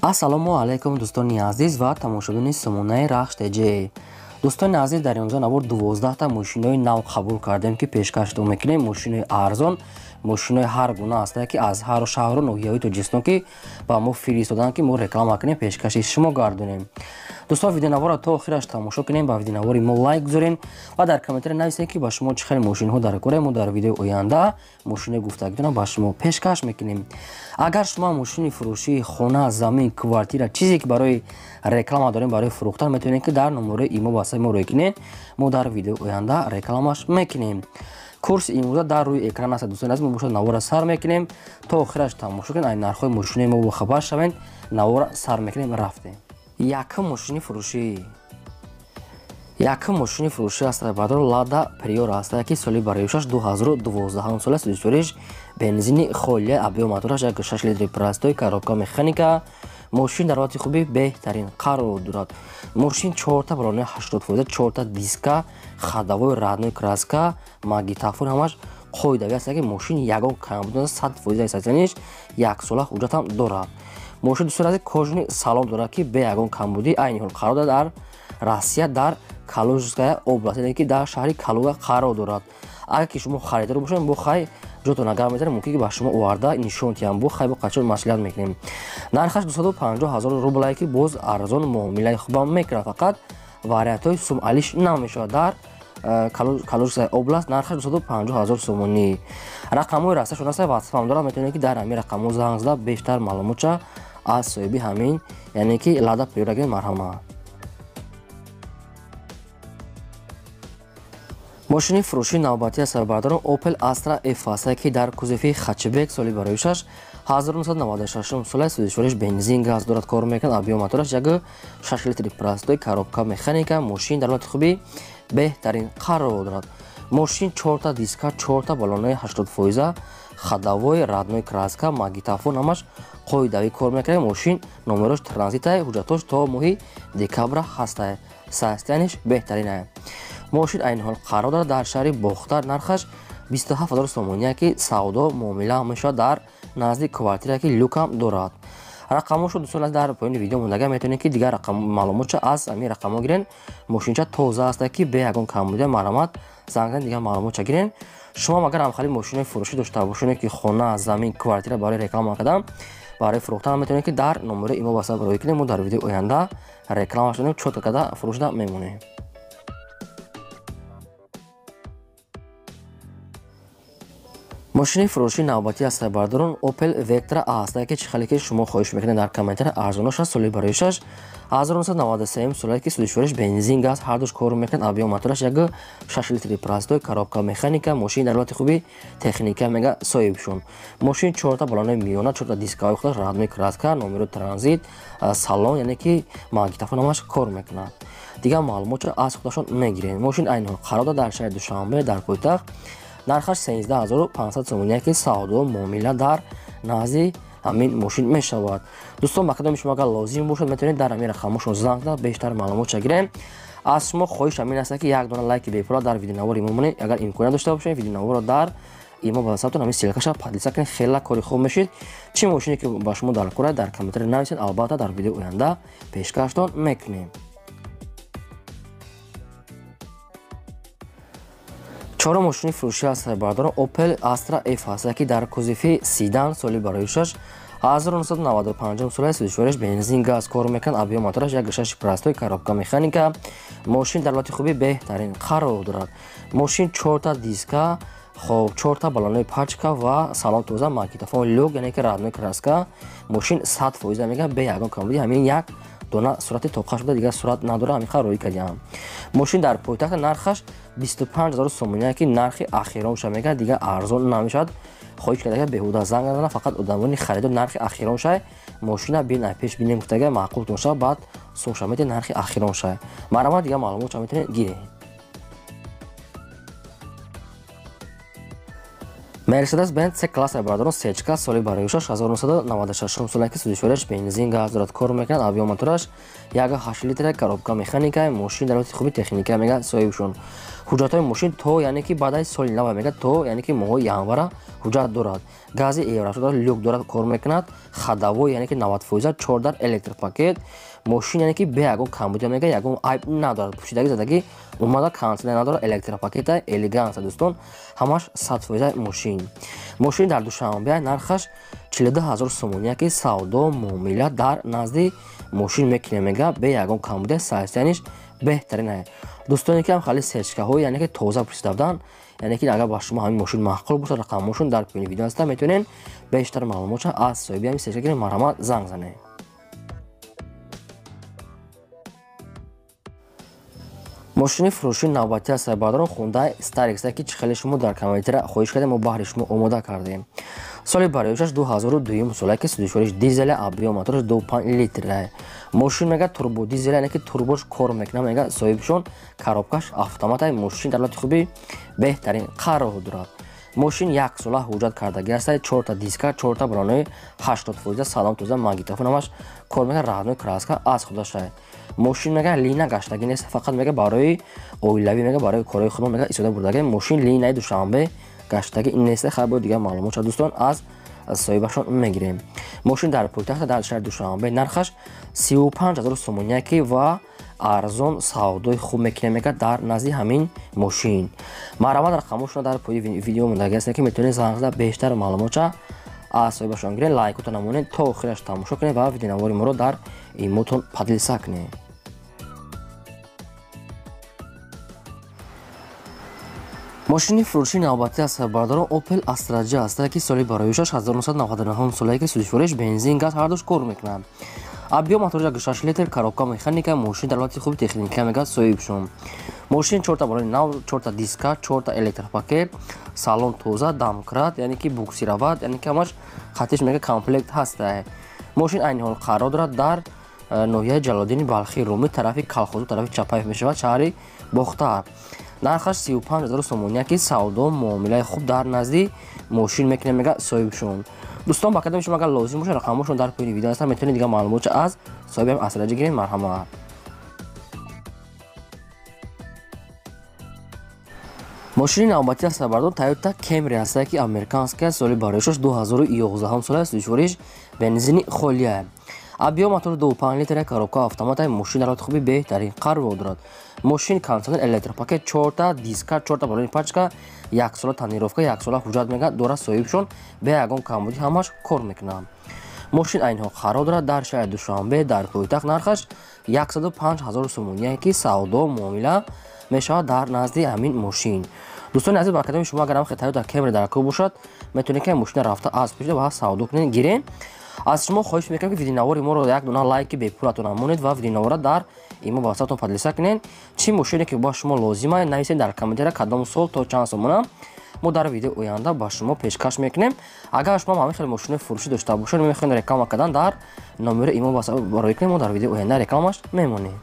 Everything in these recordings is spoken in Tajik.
Ассалому алайкум дӯстони азиз ва тамошобини сомонаи Рахш ТЖ. Дӯстони азиз, дар имрӯза навор 12 та мошинои нав қабул кардем, ки пешкаштон мекунем. Мошинои арзон, мошинои ҳар гуна ҳастанд, ки аз ҳар шаҳру ноҳияҳои Тоҷикистон ки ба мо фиристоданд, ки мо реклама кунем, пешкаши шумо гардонем. Дӯстон, видеонаворро то охираш тамошо кунем, ба видеонавори мо лайк гузорем ва дар комментария нависем, ки ба шумо чӣ хел мошинҳо дар кора. Мо дар видеои оянда мошинои гуфтагитона ба шумо пешкаш мекунем. Агар шумо мошини фурӯшии хона, замин, квартира, чизе ки барои реклама дорем, барои фурӯхтан, метавонед, ки дар номерои имо васаи мо рӯй кунед. Мо дар видеои оянда рекламаш мекунем. Курси имрӯза дар рӯи экран аст. Дӯстони азиз, мо бошад навора сар мекунем, то охираш тамошо кунед, ай нархҳои мошинои мо бохабар шавед. Навора сар мекунем, рафтем. Якум мошини фурӯшӣ, якум мошини фурӯшӣ аст, баъдор Лада Приора аст, ки соли бароишаш 2012 сол аст. Дӯсториш бензини холия, объём мотораш 1,6 литри простой, коробка механика. Мошин дар ҳолати хуби беҳтарин қарор дорад. Мошин чорта балони 80%, чорта диска, ходовой родной краска, магнитофон, ҳамаш қоидави аст, ки мошин ягон камбуд 100% сатаниш, яксола ҳуҷҷатам дорад. Мошин, дӯстони азиз, кожаный салон дорад, ки бе ягон камбудӣ айни ҳол қарор дорад дар Россия, дар Калужская область, яъне ки дар шаҳри Калуга қарор дорад. Агар ки шумо харидор бошед, бо хай ҷотон агар метавонем, мумкин ки ба шумо оварда нишон диҳам, бо хай бо қачон маслиҳат мекунем. Нархаш 250 ҳазор рублае, ки боз арзон муомилаи хубам мекунад, фақат вариантҳои сумалиш намешавад. Дар Калужская область нархаш 250 ҳазор сомонӣ. Рақамҳои расташон аст, ватсапам дорад, метавонед, ки дар ҳамин рақамҳо занг зада, бештар маълумотча аз соҳиби ҳамин, яъне ки Лада Приора гиред. Марҳамат. Мошини фурӯшии навбатӣ аст, бародарон, Opel Astra F аст, ки дар кузови хэтчбек, соли бароишаш 1996 сола, сӯзишвориш бензин, газ дорад, кор мекунад, объём мотораш 1,6 литри простой, коробка механика. Мошин дар ҳолати хуби беҳтарин қарор дорад. Мошин чорта диска, чорта балонаи 80%, ходовой родной краска, магнитофон, ҳамаш қоидавӣ кор мекунад. Мошин номерош транзитай, ҳуҷҷатош то моҳи декабра ҳастай, состояниш беҳтаринае. Мошин айни ҳол қарор дорад дар шаҳри Бохтар, нархаш 27 ҳазор сомония, ки савдо муомила мешавад, дар назди квартира, ки люкам дорад. Рақамҳошо, дӯстон, дар поёни видео мондага, метавонед, ки дигар рақам маълумотча аз ҳамин рақамҳо гирен. Мошинча тоза аст, ки бе ягон камбудия. Марҳамат, занг занед, дигар маълумотча гирен. Шумо агар ҳамхали мошинои фурӯшӣ дошта бошед, ки хона, замин, квартира барои реклама кардан, барои фурӯхтан, метавонед, ки дар номерои имо васат рӯй кунед. Мо дар видеои оянда рекламаш донем, чётко карда фурӯшда мемонем. Мошини фурӯшии навбатӣ аст, бародарон, Opel Vectra аст, ки чӣ хеле ки шумо хоҳиш мекунед дар комментария, арзонош аст, соли бароишаш 1993 соле, ки сӯзишвориш бензин, газ ҳардуш кор мекунад, объём мотораш 1,6 литри простой, коробка механика. Мошин дар ҳолати хуби техника мега соҳибшон. Мошин чорта балонаи миёна, чорта дискаҳои худаш родной краска, номеро транзит, салон, яъне ки магнитофон, ҳамаш кор мекунад. Дигар маълумотро аз худашон мегирем. Мошин айни ҳол қарор дорад дар шаҳри Душанбе, дар пойтахт, нархаш 13 500 сомония, ки савдо муомила дар назди ҳамин мошин мешавад. Дӯстон, ба кадоми шумо агар лозим бошад, метавонед дар ҳамин рақамҳошон занг зада, бештар маълумотша гирем. Аз шумо хоҳиш ҳамин аст, ки як дона лайки бепула дар видеонавори мо монед. Агар имконият дошта бошед, видеонаворро дар имо ба ватсаптон ҳамин ссылкаша поделиться кунед, хела кори хуб мешид. Чӣ мошине ки ба шумо дар кора, дар комментария нависед, албатта дар видеои оянда пешкаштон мекунем. Чорум мошини фурӯшӣ аст, бародарон, Opel Astra F аст, ки дар кузови седан, соли бароишаш 1995 сола, сӯзишвориш бензин, газ кор мекунад, объём мотораш 1,6 простой, коробка механика. Мошин дар ҳолати хуби беҳтарин қарор дорад. Мошин чорта диска, хоб, чорта балонаи пачка ва салон тоза, магнитофон, люк, яъне ки родной краска. Мошин 100% мега, бе ягон камбудӣ. Ҳамин як дона сурати тоқа шуда, дигар сурат надора, ҳамин хел рӯй кардиам. Мошин дар пойтахт, нархаш 25 000 сомония, ки нархи ахиронша мега, дигар арзон намешавад. Хоҳиш кардага, беҳуда занг назана, фақат одамони харидор. Нархи ахиронша, мошина бин пеш бинем гуфтага, маъқултон шава, баъд сумша метавонед, нархи ахиронша. Марҳамат, дигар маълумотша метавонед гиред. Мерседес Бенз С класса, бародарон, сечка, соли бароишаш 1996 сола, ки сӯзишвориш бензин, газ дорад, кор мекунад, объём мотораш 1,8 литра, коробка механика. Мошин дар ҳолати хуби техника мега соҳибшон. Ҳуҷҷатҳои мошин то яъне ки баъд аз соли нав мега то яъне ки моҳои январа ҳуҷҷат дорад. Гази евро дорад, люк дорад, кор мекунад, ходовой яъне ки 90%, 4 дар электропакет. Мошин яъне ки бе ягон камбудия мега, ягон айб надорад. Пӯшидагӣ задагӣ омада, канселя надорад, электропакета, элеганса дӯстон, ҳамаш 100% мошин. Мошин дар Душанбе нархаш 42 000 сомонӣ, ки савдо муомила дар назди мошин мекунем мега, бе ягон камбудия, саҳистаниш беҳтарин ае. Дӯстоне ки ҳам хеле сечкаҳо яъне ки тоза пурсида буданд, яъне ки агар ба шумо ҳамин мошин маъқул бошад, рақамҳошон дар поёни видео ҳаста, метавонед бештар маълумотша аз соҳиби ҳамин сечка гиред, марҳамат занг занед. Мошини фурӯшии навбатӣ аст бародарон, Хундай Старекс, ки чӣ хеле шумо дар комментария хоҳиш кардем, мо баҳри шумо омода кардем. Соли бароишаш 2002 сола, ки судишориш дизеля, объём мотораш 2.5 литр. Мошин мега турбо дизел, яъне ки турбош кор мекунад мега соҳибшон, коробкаш автомат, мошин дар ҳолати хуби беҳтарин қарор дорад. Мошин як сола ҳуҷҷат кардагӣ аст, 4та диска, 4та балонои 80%, салон тоза, магнитофон ҳамаш кор мекунад, родной краска аз худаш. Мошин мега лина гаштагӣ нест, фақат мега барои оилавӣ, мега барои корҳои худмон мега истода бурдагӣ. Мошин линаи Душанбе гаштагӣ нест, хайр бо дигар маълумотша дӯстон аз соҳибашон мегирем. Мошин дар пойтахт дар шаҳри Душанбе нархаш 35 000 сомонӣ, ки ва арзон савдои хуб мекунем мега дар назди ҳамин мошин. Марҳамат, рақамҳошон дар пои видео мондагӣ аст, ки метавонед занг зада бештар маълумотша аз соҳибашон гиред. Лайкотон намонед, то охираш тамошо кунед ва видеонавори моро дар имотон поделиться кунед. Мошини фурӯшии навбатӣ аст бародарон, Opel Astra J аст, ки соли бароишаш 1999 солае, ки судишвориш бензин, газ ҳардуш кор мекунад. Объём мотораш 6 литр, коробка механика, мошин дар ҳолати хуби техника мега соҳибшон. Мошин 4та балони нав, 4та диска, 4та электропакет, салон тоза, домкрат, яъне ки буксировать, яъне ки ҳамаш хатиш мега комплект ҳаст. Мошин айни ҳол қарор дорад дар ноҳияи Ҷалолиддини Балхӣ, Румӣ, тарафи Калхозу, тарафи Чапаев мешавад, шаҳри Бохтар. Нархаш 35 000 сомонӣ, ки савдо муомилаи хуб дар назди мошин мекунем мега соҳибшон. Дӯстон, ба кадоми шумо агар лозим бошад, рақамҳошон дар поёни видео ҳастанд, метавонед дигар маълумотша аз соҳиби Astra J гиред, марҳамат. Мошини навбатӣ аст бародарон, Toyota Camry аст, ки американская, соли бароишаш 2011 сола аст, душвориш бензини холия. Объём мотор 2.5 литр, коробка автомат, мошин дар ҳолати хуби беҳтарин қарор дорад. Мошин кондиционер, электропакет, 4та диска, 4та балони пачка, як сола тонировка, як сола ҳуҷҷат мега дорад соҳибшон, бе ягон камбудӣ ҳамаш кор мекунад. Мошин айни ҳол қарор дорад дар шаҳри Душанбе, дар пойтахт, нархаш 105 000 сомонӣ, ки савдо муомила мешавад дар назди ҳамин мошин. Дӯстони азиз, ба кадоми шумо агар ҳам Toyota Camry дар кор бошад, метавонед ки мошина рафта аз пешда ва савдо кунед, гиред. Аз шумо хоҳиш мекунам, ки видеонавори моро як дона лайки бепулатон монед ва видеонавора дар имо ба ватсаптон поделиться кунед. Чӣ мошине ки ба шумо лозима, нависед дар комментария, кадом сол, то чанд сомона, мо дар видеои оянда ба шумо пешкаш мекунем. Агар шумо ҳамин хел мошинои фурӯшӣ дошта бошед, мехоҳед реклама кардан, дар номери имо барои кунед, мо дар видеои оянда рекламаш мемонем.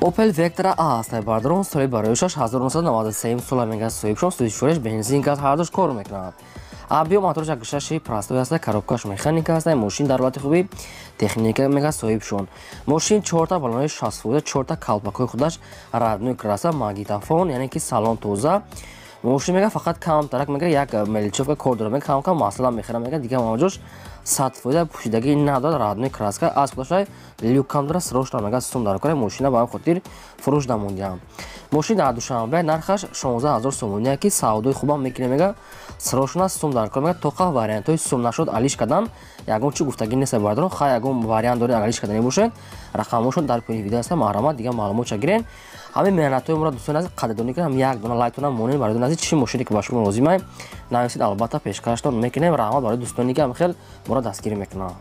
Opel Vectra A аст бародарон, соли бароишаш 1993 сола мега соҳибшон, судишвориш бензин, газ ҳардуш кор мекунад. Объём мотораш 6 простой аст, коробкаш механика аст, мошин дар ҳолати хуби техника мега соҳибшон. Мошин 4та балони 60%, 4та калпакҳои худаш родной краса, магнитофон, яъне ки салон тоза. Мошин мега фақат камтарак мега як мелчовка кор дорад, мега кам-кам масала мехӯрад, мега дигар мавҷош 100% пӯшидагӣ надорад, родной краска аз худаш, люкам дорад, срочно мега сум дар кора, мошина ба ҳамин хотир фурӯш намондиам. Мошин дар Душанбе нархаш 16 000 сомонӣ, ки савдои хубам мекунем мега, срочно сум дар кор мега, тоқа вариантҳои сум нашуд алиш кардан, ягон чӣ гуфтагӣ нест бародарон, хай ягон вариант доред алиш карданӣ бошед, рақамҳошон дар поёни видео ҳастанд, марҳамат дигар маълумотша гиред. Ҳамин меҳнатҳои моро дӯстони азиз қадрдонӣ кунед, ҳам як дона лайктона монед, барои азиз чӣ мошине ки ба шумо лозима нависед, албатта пешкаштон мекунем. Раҳмат барои дӯстоне ки ҳам хел моро дастгирӣ мекунанд.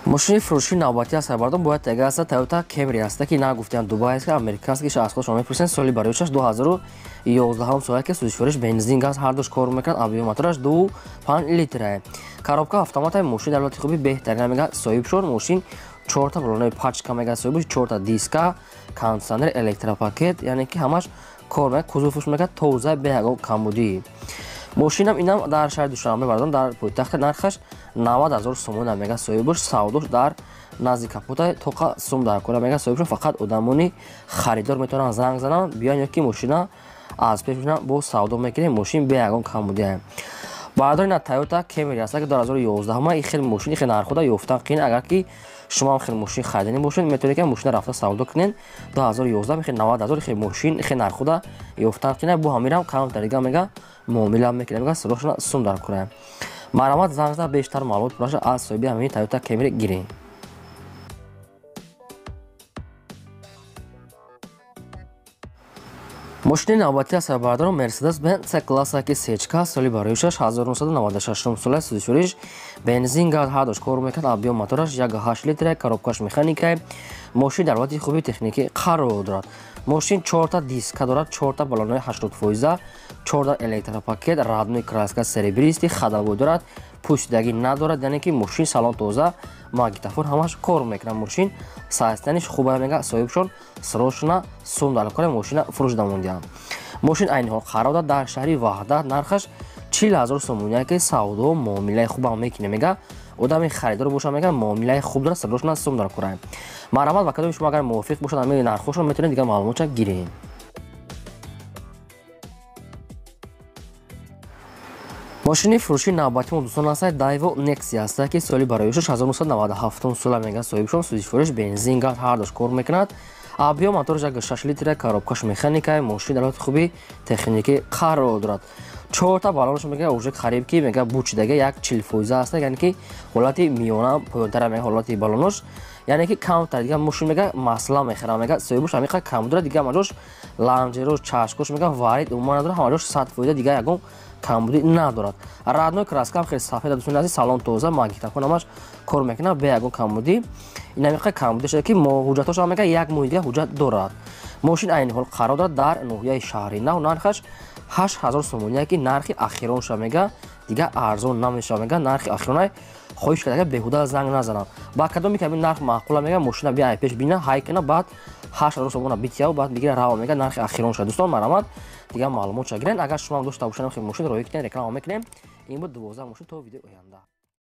Мошини фурӯшии навбатӣ аст бародарон, бояд тега аст Toyota Camry аст, ки нагуфтиям Дубай аст, ки американский, ки аз худашон мепурсанд, соли бароишаш 2011 сола, ки судишвориш бензин, газ ҳардуш кор мекунад, объём мотораш 2.5 литр, коробка автомат, мошин дар ҳолати хуби беҳтарин мега соҳибшон. Мошин 4та балонои пачка мега соҳибш, 4та диска, кондиционер, электропакет, яъне ки ҳамаш кор мекунад, кузовш мега тоза, бе ягон камбудӣ. Мошинам инам дар шаҳри Душанбе бардон дар пойтахт нархаш 90 000 сомон мега соҳибаш савдош дар назди капота тоқа сум дар кора мега соҳибаш фақат одамони харидор метавонанд занг зананд биён ё ки мошина аз пеш бинам бо савдо мекунем мошин бе ягон камбудия. Баъдон ина Toyota Camry аст ки 2011 ма хел мошин хел нархода ёфтан қин. Агар ки шумо ҳам хел мошин харидани бошед метавонед ки мошина рафта савдо кунед. 2011 хел 90 000 хел мошин хел нархода ёфтан қин. Бо ҳамирам камтар дига мега муомила мекунем мега садошона сум дар кунем. Марҳамат занг зада бештар маълумот пураша аз соҳиби ҳамин Toyota Camry гиред. Мошини навбатӣ аст бардорон Mercedes-Benz C-класса ки сечка соли бароишаш 1996 сола сузишуриш бензин газ ҳардош кор мекунад. Объем мотораш 1.8 литр, коробкаш механика. Мошин дар ҳолати хуби техникӣ қарор дорад. Мошин 4та диска дорад, 4та баллонҳои 80%, 4 электропакет, родной краска серебристый, ходовой дорад, пӯшидагӣ надорад, яъне ки мошин салон тоза, магнитофон ҳамаш кор мекунад. Мошин состояниш хуба мега соҳибшон срочно сум дар кора мошина фурӯш дамондиям. Мошин айни ҳол қарор дорад дар шаҳри Ваҳдат, нархаш 40 000 сомония ки савдо муомилаи хубам мекунад мега. Одами харидор боша мега муомилаи хуб дорад, срочно сум дар кора. Марҳамат ба кадоми шумо агар мувофиқ бошад ҳамин нархҳошон метавонед дигар маълумотша гиред. Мошини фурӯшии навбатӣ мо дӯстон аст Daewoo Nexia аст ки соли бароишаш 1997 сола мега соҳибшон сузишфурӯш бензин газ ҳардош кор мекунад. Объем мотораш 1.6 литр, коробкаш механика, мошин дар ҳолати хуби техникӣ қарор дорад. 4та баллонаш мега уже қариб ки мега бучидага 40% аст, яъне ки ҳолати миёна поёнтара мега ҳолати баллонош, яъне ки камтар дига мошин мега масла мехӯрад мега соҳибаш ҳамиқа кам дорад, дига ҳамаҷош ланҷерош чашкош мега варид умуман надорад, ҳамаҷош 100% дига ягон камбудӣ надорад. Родной краска ҳам хеле сафед аст дӯстони азиз, салон тоза, магнитофон ҳамаш кор мекунад бе ягон камбудӣ. Ин ҳамиқа камбудӣ шуда ки ҳуҷҷатҳош ҳам мега як моҳи дига ҳуҷҷат дорад. Мошин айни ҳол қарор дорад дар ноҳияи шаҳри Нав, нархаш 8000 сомония ки нархи ахиронша мега дига арзон намешава мега нархи ахиронай хоҳиш карда беҳуда занг назанам. Ба кадоме ки ҳамин нарх маъқула мега мошина биай пеш бина ҳай кина баъд 8000 сомона битияв баъд бигира рава мега нархи ахиронша. Дӯстон марҳамат дигар маълумотша гирен. Агар шумо ҳам дошта бошед мошин роҳӣ кунед реклама мекунем. Ин буд 12 мошин то видеои оянда.